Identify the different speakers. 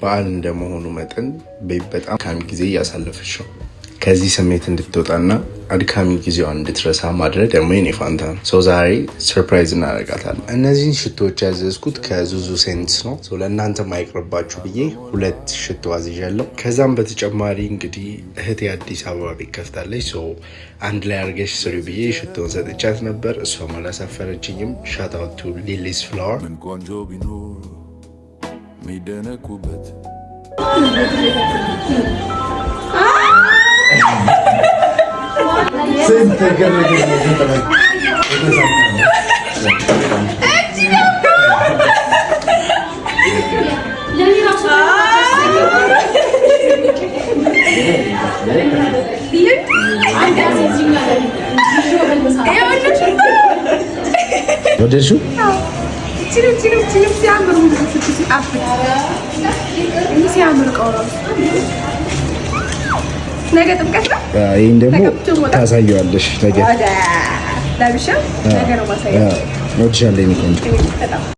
Speaker 1: በዓል እንደመሆኑ መጠን babe በጣም አድካሚ ጊዜ እያሳለፈች ነው። ከዚህ ስሜት እንድትወጣና አድካሚ ጊዜዋን እንድትረሳ ማድረግ ደግሞ የኔ ፋንታ ነው። So ዛሬ surprise እናደርጋታለን። እነዚህን ሽቶዎች ያዘዝኩት ከዙዙ Scents ነው። So ለእናንተ ማይቅርባችሁ ብዬ ሁለት ሽቶ አዝዣለሁ። ከዛም በተጨማሪ እንግዲህ እህቴ አዲስ አበባ ቤት ከፍታለች። So አንድ ላይ አድርገሽ ስሪ ብዬ ሽቶን ሰጥቻት ነበር። እሷም አላሳፈረችኝም። Shout out to Lily's Flower።
Speaker 2: ምን ቆንጆ ቢኖር ሚደነቁበት?
Speaker 1: ስንት ግርግር! ወደድሽው?
Speaker 3: ሲያምር ነገ ጥምቀት ነው።
Speaker 1: ይህን ደግሞ ታሳየዋለሽ ነገ።
Speaker 3: ለብሻ ነገ ነው ማሳየው።
Speaker 1: እወድሻለሁ የእኔ ቆንጆ።